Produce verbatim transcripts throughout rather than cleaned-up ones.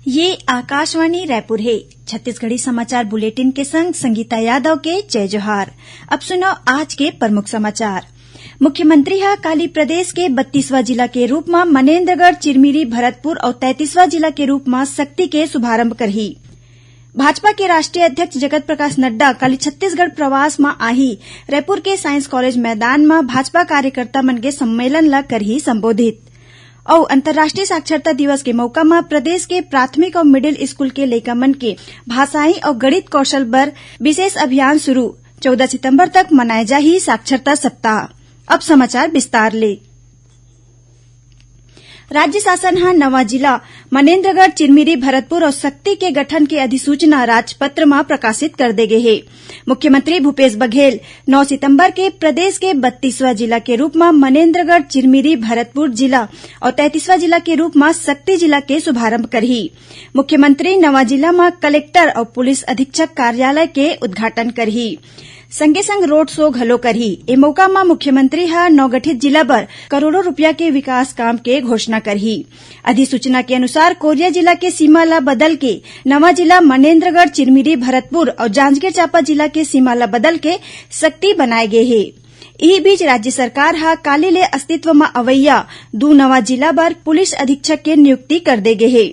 ये आकाशवाणी रायपुर हे। छत्तीसगढ़ी समाचार बुलेटिन के संग संगीता यादव के जय जोहार। अब सुनव आज के प्रमुख समाचार। मुख्यमंत्री ह काली प्रदेश के बत्तीसवां जिला के रूप म मनेन्द्रगढ़, चिरमिरी, भरतपुर अउ तैंतीसवां जिला के रूप म सक्ती के शुभारंभ करही। भाजपा के राष्ट्रीय अध्यक्ष जगत प्रकाश नड्डा काली छत्तीसगढ़ प्रवास म आही। रायपुर के साइंस कॉलेज मैदान म भाजपा कार्यकर्ता मन के सम्मेलन ल करही संबोधित। अउ अंतर्राष्ट्रीय साक्षरता दिवस के मौका म प्रदेश के प्राथमिक अउ मिडिल स्कूल के लइका मन के भाषाई अउ गणित कौशल बर विशेष अभियान शुरू, चौदह सितंबर तक मनाए जाही साक्षरता सप्ताह। अब समाचार विस्तार ले। राज्य शासन ह नवा जिला मनेन्द्रगढ़, चिरमिरी, भरतपुर अउ सक्ती के गठन के अधिसूचना राजपत्र म प्रकाशित कर दे गे हे। मुख्यमंत्री भूपेश बघेल नौ सितंबर के प्रदेश के बत्तीसवां जिला के रूप म मनेन्द्रगढ़, चिरमिरी, भरतपुर जिला अउ तैंतीसवां जिला के रूप म सक्ती जिला के शुभारंभ करही। मुख्यमंत्री नवा जिला म कलेक्टर अउ पुलिस अधीक्षक कार्यालय के उद्घाटन करही। संगे संग रोड शो घलो करही। ए मौका म मुख्यमंत्री ह नवगठित जिला बर करोड़ों रुपया के विकास काम के घोषणा करही। अधिसूचना के अनुसार कोरिया जिला के सीमा ल बदल के नवा जिला मनेन्द्रगढ़, चिरमिरी, भरतपुर अउ जांजगीर चांपा जिला के सीमा ल बदल के सक्ती बनाए गे हे। इही बीच राज्य सरकार ह काली ले अस्तित्व म अवइया दू नवा जिला बर पुलिस अधीक्षक के नियुक्ति कर दे गे हे।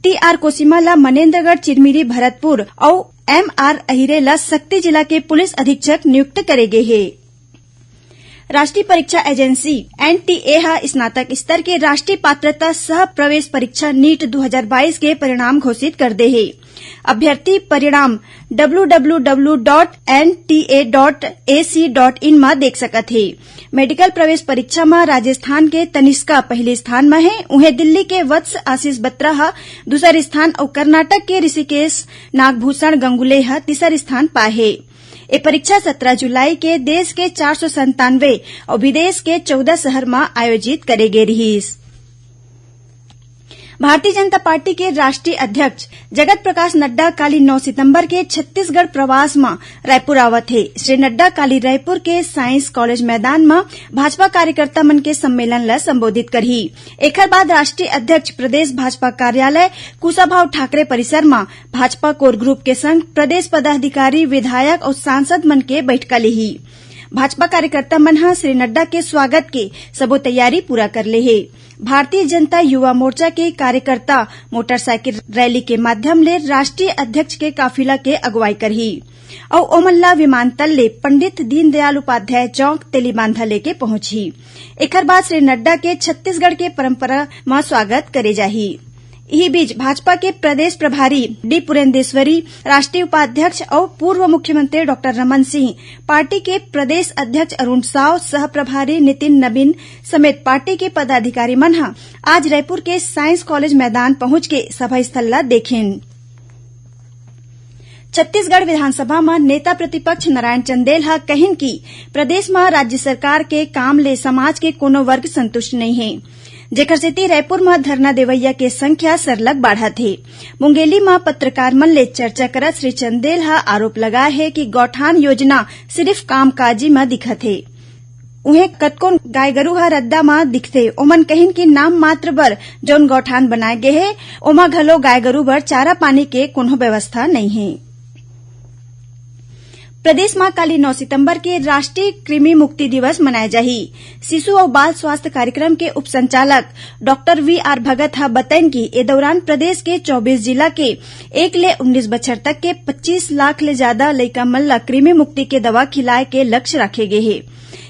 टी आर कोसिमा ल मनेन्द्रगढ़, चिरमिरी, भरतपुर अउ एम आर अहिरे ल सक्ती जिला के पुलिस अधीक्षक नियुक्त करे गे हे। राष्ट्रीय परीक्षा एजेंसी, एनटीए, ह स्नातक स्तर के राष्ट्रीय पात्रता सह प्रवेश परीक्षा नीट दू हजार बाईस के परिणाम घोषित कर दे हे। अभ्यर्थी परिणाम W W W dot NTA dot AC dot in म देख सकत हे। मेडिकल प्रवेश परीक्षा म राजस्थान के तनिष्का पहिली स्थान म हे, उहें दिल्ली के वत्स आशीष बत्रा ह दूसर स्थान अउ कर्नाटक के ऋषिकेश नागभूषण गंगुले ह तीसर स्थान पाए हे। ए परीक्षा सत्रह जुलाई के देश के चार सौ संतानवे अउ विदेश के चौदह शहर म आयोजित करे गे रिहिस। भारतीय जनता पार्टी के राष्ट्रीय अध्यक्ष जगत प्रकाश नड्डा काली नौ सितंबर के छत्तीसगढ़ प्रवास म रायपुर आवत हे। श्री नड्डा काली रायपुर के साइंस कॉलेज मैदान म भाजपा कार्यकर्ता मन के सम्मेलन ल संबोधित करही। एखर बाद राष्ट्रीय अध्यक्ष प्रदेश भाजपा कार्यालय कुशाभाऊ ठाकरे परिसर म भाजपा कोर ग्रुप के संग प्रदेश पदाधिकारी, विधायक अउ सांसद मन के बइठका लेही। भाजपा कार्यकर्ता मन ह श्री नड्डा के स्वागत के सबो तैयारी पूरा कर ले हे। भारतीय जनता युवा मोर्चा के कार्यकर्ता मोटरसाइकिल रैली के माध्यम ले राष्ट्रीय अध्यक्ष के काफिला के अगुवाई करही अउ ओमन ला विमानतल ले पंडित दीनदयाल उपाध्याय चौक तेलीबांधा लेके पहुंचही। एखर बाद श्री नड्डा के छत्तीसगढ़ के परंपरा म स्वागत करे जाही। इही बीच भाजपा के प्रदेश प्रभारी डी पुरेंदेश्वरी, राष्ट्रीय उपाध्यक्ष अउ पूर्व मुख्यमंत्री डॉक्टर रमन सिंह, पार्टी के प्रदेश अध्यक्ष अरुण साव, सह प्रभारी नितिन नबीन समेत पार्टी के पदाधिकारी मन ह आज रायपुर के साइंस कॉलेज मैदान पहुंच के सभा स्थल ल देखिन। छत्तीसगढ़ विधानसभा म नेता प्रतिपक्ष नारायण चंदेल ह कहिन कि प्रदेश म राज्य सरकार के काम ले समाज के कोनो वर्ग संतुष्ट नइ हे, जेखर सेती रायपुर म धरना देवइया के संख्या सरलग बाढ़त हे। मुंगेली म पत्रकार मन ले चर्चा करत श्री चंदेल ह आरोप लगाय हे कि गौठान योजना सिरिफ कामकाजी म दिखत हे। उहें कतकोन गाय गरू ह रद्दा म दिखथे। ओमन कहिन कि नाम मात्र बर जउन गौठान बनाय गे हे, ओमा घलो गाय गरू बर चारा पानी के कोनो व्यवस्था नइ हे। प्रदेश म काली नौ सितंबर के राष्ट्रीय कृमि मुक्ति दिवस मनाए जाही। शिशु अउ बाल स्वास्थ्य कार्यक्रम के उपसंचालक डॉक्टर वी आर भगत ह बतइन कि ए दौरान प्रदेश के चौबीस जिला के एक ले उन्नीस बछर तक के पच्चीस लाख ले जादा लइका मन ल कृमि मुक्ति के दवा खिलाए के लक्ष्य राखे गे हे।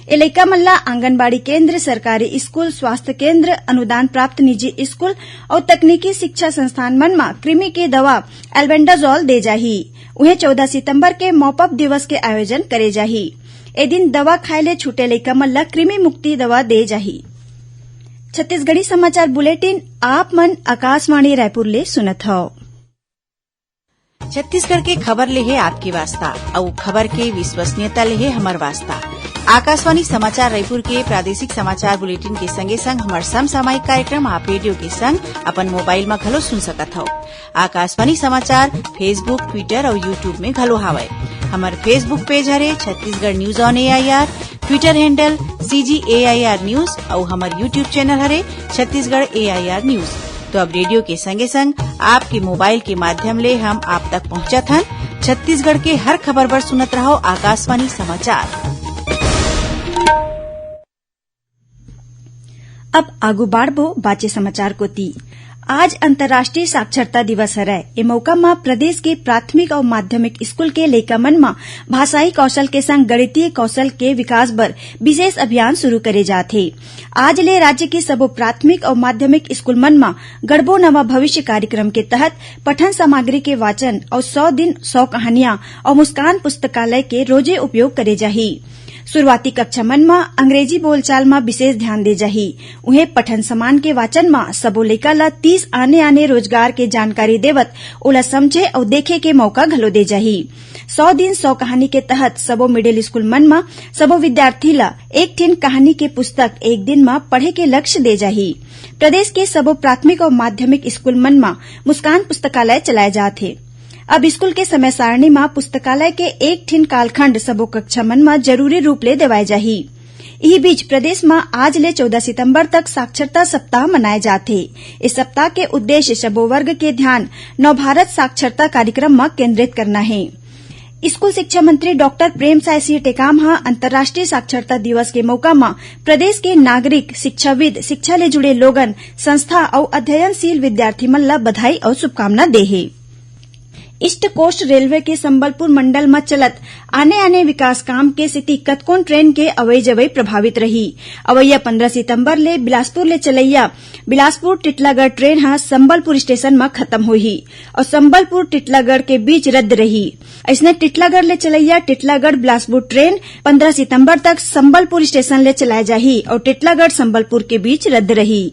ए लइका मन ल आंगनबाड़ी केंद्र, सरकारी स्कूल, स्वास्थ्य केंद्र, अनुदान प्राप्त निजी स्कूल अउ तकनीकी शिक्षा संस्थान मन म कृमि के दवा albendazole दे जाही। उहें चौदह सितंबर के mop-up दिवस के आयोजन करे जाही। ए दिन दवा खाए ले छूटे लइका मन ल कृमि मुक्ति दवा दे जाही। छत्तीसगढ़ी समाचार बुलेटिन आप मन आकाशवाणी रायपुर ले सुनत हव। छत्तीसगढ़ के खबर ले हे आपके वास्ता, अउ खबर के विश्वसनीयता ले हे हमर वास्ता। आकाशवाणी समाचार रायपुर के प्रादेशिक समाचार बुलेटिन के संगे संग हमर समसामयिक कार्यक्रम आप रेडियो के संग अपन मोबाइल म घलो सुन सकत हव। आकाशवाणी समाचार Facebook, Twitter अउ YouTube में घलो हावय। हमर Facebook page हरे Chhattisgarh news on A I R, Twitter handle C G A I R news अउ हमर YouTube channel हरे Chhattisgarh A I R news। तो अब रेडियो के संगे संग आपके मोबाइल के माध्यम ले हम आप तक पहुंचत हन। छत्तीसगढ़ के हर खबर बर सुनत रहो आकाशवाणी समाचार। अब आगू बाढ़बो बाचे समाचार कोति। आज अंतर्राष्ट्रीय साक्षरता दिवस हरय। ए मौका म प्रदेश के प्राथमिक अउ माध्यमिक स्कूल के लइका मन म भाषाई कौशल के संग गणितीय कौशल के विकास बर विशेष अभियान शुरू करे जात हे। आज ले राज्य के सबो प्राथमिक अउ माध्यमिक स्कूल मन म गढ़बो नवा भविष्य कार्यक्रम के तहत पठन सामग्री के वाचन अउ सौ दिन सौ कहानियां अउ मुस्कान पुस्तकालय के रोजे उपयोग करे जाही। शुरुआती कक्षा मन म अंग्रेजी बोलचाल म विशेष ध्यान दे जाही। उहें, पठन सामान के वाचन म सबो लइका ल तीस आने-आने रोजगार के जानकारी देवत ओला समझे अउ देखे के मौका घलो दे जाही। सौ दिन सौ कहानी के तहत सबो मिडिल स्कूल मन म सबो विद्यार्थी ल एक ठिन कहानी के पुस्तक एक दिन म पढ़े के लक्ष्य दे जाही। प्रदेश के सबो प्राथमिक अउ माध्यमिक स्कूल मन म मुस्कान पुस्तकालय चलाए जात हे। अब स्कूल के समय सारणी म पुस्तकालय के एक ठिन कालखंड सबो कक्षा मन म जरूरी रूप ले देवाए जाही। इही बीच, प्रदेश म आज ले चौदह सितंबर तक साक्षरता सप्ताह मनाए जात हे। इस सप्ताह के उद्देश्य सबो वर्ग के ध्यान नवभारत साक्षरता कार्यक्रम म केंद्रित करना हे। स्कूल शिक्षा मंत्री डॉक्टर प्रेमसाय सिंह टेकाम ह अंतर्राष्ट्रीय साक्षरता दिवस के मौका म प्रदेश के नागरिक, शिक्षाविद, शिक्षा ले जुड़े लोगन, संस्था अउ अध्ययनशील विद्यार्थी मन ल बधाई अउ शुभकामना दे हे। ईस्ट कोस्ट रेलवे के संबलपुर मंडल म चलत आने-आने विकास काम के सेती कतकोन ट्रेन के अवई-जवई प्रभावित रही। अवइया पंद्रह सितंबर ले बिलासपुर ले चलइया बिलासपुर टिटलागढ़ ट्रेन ह संबलपुर स्टेशन म खत्म होही अउ संबलपुर टिटलागढ़ के बीच रद्द रही। अइसने टिटलागढ़ ले चलइया टिटलागढ़ बिलासपुर ट्रेन पंद्रह सितंबर तक संबलपुर स्टेशन ले चलाए जाही अउ टिटलागढ़ संबलपुर के बीच रद्द रही।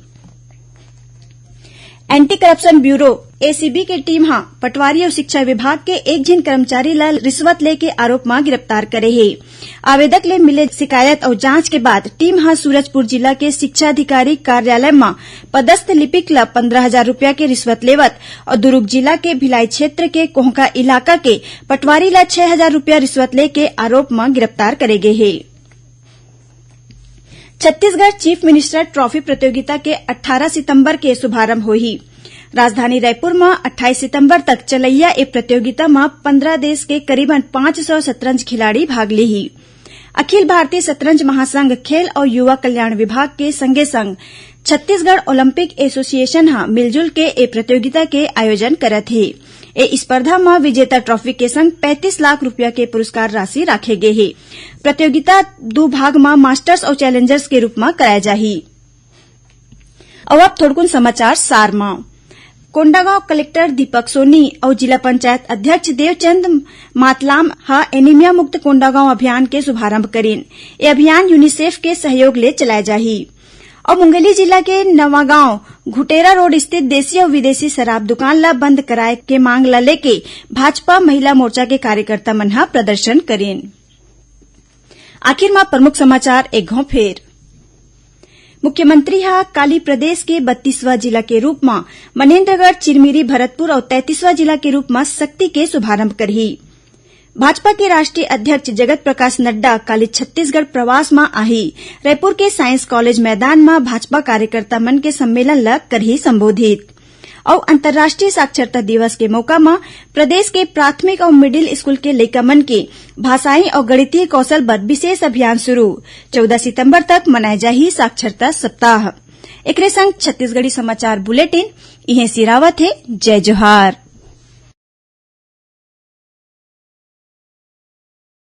एंटी करप्शन ब्यूरो, एसीबी के टीम ह पटवारी अउ शिक्षा विभाग के एक झिन कर्मचारी ल रिश्वत लेके आरोप म गिरफ्तार करे हे। आवेदक ले मिले शिकायत अउ जांच के बाद टीम ह सूरजपुर जिला के शिक्षा अधिकारी कार्यालय म पदस्थ लिपिक ल पंद्रह हजार रुपया के रिश्वत लेवत अउ दुरूग जिला के भिलाई क्षेत्र के कोहका इलाका के पटवारी ल छह हजार रुपया रिश्वत लेके आरोप म गिरफ्तार करे गे हे। छत्तीसगढ़ चीफ मिनिस्टर ट्रॉफी प्रतियोगिता के अट्ठारह सितंबर के शुभारंभ होही। राजधानी रायपुर म अट्ठाईस सितंबर तक चलइया ए प्रतियोगिता म पंद्रह देश के करीबन पाँच सौ शतरंज खिलाड़ी भाग लेही। अखिल भारतीय शतरंज महासंघ, खेल अउ युवा कल्याण विभाग के संगे संग छत्तीसगढ़ ओलंपिक एसोसिएशन ह मिलजुल के ए प्रतियोगिता के आयोजन करत हे। ए स्पर्धा म विजेता ट्रॉफी के संग पैंतीस लाख रुपया के पुरस्कार राशि राखे गे हे। प्रतियोगिता दू भाग म मास्टर्स अउ चैलेंजर्स के रूप म कराए जाही। अउ अब थोड़कुन समाचार सार म। कोंडागांव कलेक्टर दीपक सोनी अउ जिला पंचायत अध्यक्ष देवचंद मातलाम ह एनीमिया मुक्त कोंडागांव अभियान के शुभारंभ करिन। ए अभियान यूनिसेफ के सहयोग ले चलाए जाही। अउ मुंगेली जिला के नवागांव घुटेरा रोड स्थित देसी अउ विदेशी शराब दुकान ल बंद कराए के मांग ल लेके भाजपा महिला मोर्चा के कार्यकर्ता मन ह प्रदर्शन करिन। आखिर म प्रमुख समाचार एक घौं फेर। मुख्यमंत्री ह काली प्रदेश के बत्तीसवां जिला के रूप म मनेन्द्रगढ़, चिरमिरी, भरतपुर अउ तैंतीसवां जिला के रूप म शक्ति के शुभारंभ करही। भाजपा के राष्ट्रीय अध्यक्ष जगत प्रकाश नड्डा काली छत्तीसगढ़ प्रवास म आही। रायपुर के साइंस कॉलेज मैदान म भाजपा कार्यकर्ता मन के सम्मेलन ल करही संबोधित। अउ अंतर्राष्ट्रीय साक्षरता दिवस के मौका म प्रदेश के प्राथमिक अउ मिडिल स्कूल के लइका मन के भाषाई अउ गणितीय कौशल बर विशेष अभियान शुरू। चौदह सितंबर तक मनाए जाही साक्षरता सप्ताह। एकरे संग छत्तीसगढ़ी समाचार बुलेटिन इहें सिरावत हे। जय जोहार।